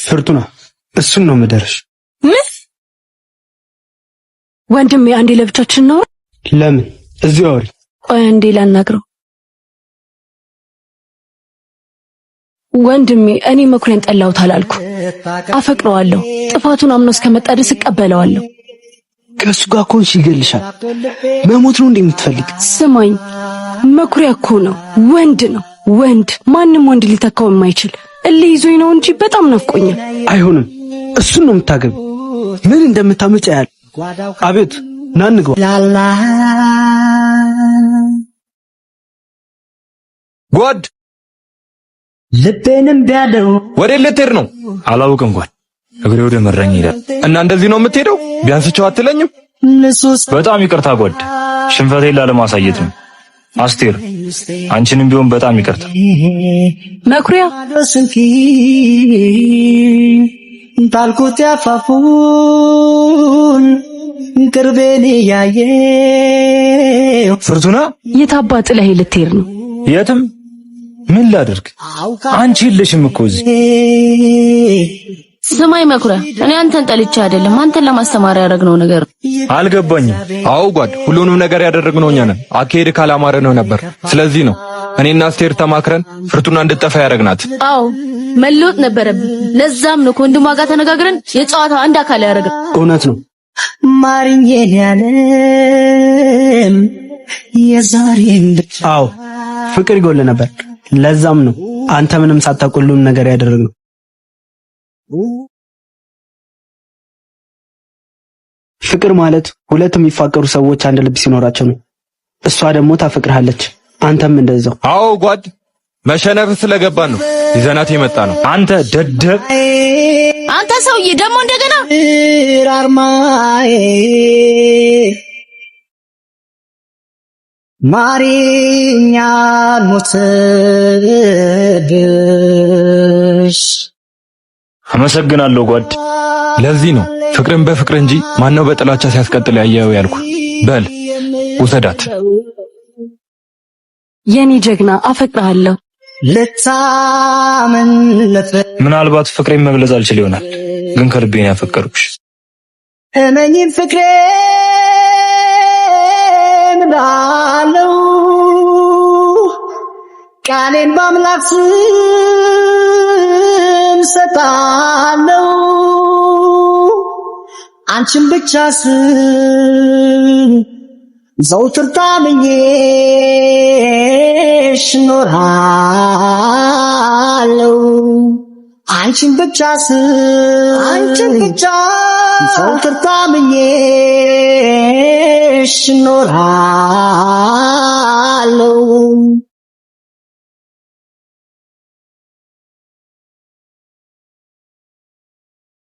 ፍርቱና፣ እሱን ነው ምደርሽ። ምን ወንድሜ፣ አንዴ ለብቻችን ነው። ለምን እዚሁ አውሪ። ቆይ አንዴ ላናግረው። ወንድሜ፣ እኔ መኩሪያን ጠላሁት አላልኩ፣ አፈቅረዋለሁ። ጥፋቱን አምኖ እስከመጣ ድረስ እቀበለዋለሁ። ከእሱ ጋር ከሆንሽ ይገልሻል። መሞት ነው እንዴ የምትፈልግ? ስማኝ፣ መኩሪያ እኮ ነው ወንድ ነው ወንድ፣ ማንም ወንድ ሊተካው የማይችል እልህ ይዞኝ ነው እንጂ በጣም ናፍቆኛል። አይሆንም፣ እሱን ነው የምታገቢ። ምን እንደምታመጫ ያህል። አቤት፣ ና እንግባ። ጓድ ልቤንም ቢያለው ወዴት ልትሄድ ነው? አላውቅም ጓድ፣ እግሬ ወደ መራኝ ይላል። እና እንደዚህ ነው የምትሄደው? ቢያንስ ቻው አትለኝም? በጣም ይቅርታ ጓድ፣ ሽንፈቴን ላለማሳየት ነው። አስቴር፣ አንቺንም ቢሆን በጣም ይቅርታ። መኩሪያ ባልኩት ያፋፉን ቅርቤን እያየሁ ፍርቱና፣ የታባ ጥለህ ልትሄድ ነው? የትም ምን ላድርግ? አንቺ የለሽም እኮ እዚህ። ስማኝ መኩሪያ፣ እኔ አንተን ጠልቼ አይደለም፣ አንተን ለማስተማር ያደረግነው ነገር አልገባኝም። አዎ ጓድ፣ ሁሉንም ነገር ያደረግነው እኛ ነን። አካሄድ ካላማረ ነው ነበር። ስለዚህ ነው እኔና አስቴር ተማክረን ፍርቱና እንድጠፋ ያደረግናት። አዎ መለወጥ ነበረብን። ለዛም ነው ከወንድሟ ጋር ተነጋግረን የጨዋታው አንድ አካል ያደረግነው። እውነት ነው። ማርኝን ያለም የዛሬን ብቻ። አዎ ፍቅር ይጎል ነበር። ለዛም ነው አንተ ምንም ሳታውቅ ሁሉም ነገር ያደረግነው። ፍቅር ማለት ሁለት የሚፋቀሩ ሰዎች አንድ ልብ ሲኖራቸው ነው። እሷ ደግሞ ታፈቅርሃለች፣ አንተም እንደዛው። አዎ ጓድ፣ መሸነፍ ስለገባን ነው ይዘናት የመጣ ነው። አንተ ደደብ! አንተ ሰውዬ ደግሞ እንደገና አርማዬ ማሪኛ ሞትብሽ። አመሰግናለሁ ጓድ። ለዚህ ነው ፍቅርን በፍቅር እንጂ ማነው በጥላቻ ሲያስቀጥል ያየው ያልኩ። በል ውሰዳት። የኔ ጀግና፣ አፈቅርሃለሁ። ልታምን ምናልባት ፍቅሬን መግለጽ አልችል ይሆናል፣ ግን ከልቤ ነው ያፈቀርኩሽ። እመኝም ፍቅሬን እላለሁ ቃሌን በአምላክ ስም ሰጣለሁ አንቺን ብቻ ስል ዘውትር ታምኜሽ እኖራለሁ። አንቺን ብቻ ስል አንቺን ብቻ ዘውትር ታምኜሽ እኖራለሁ።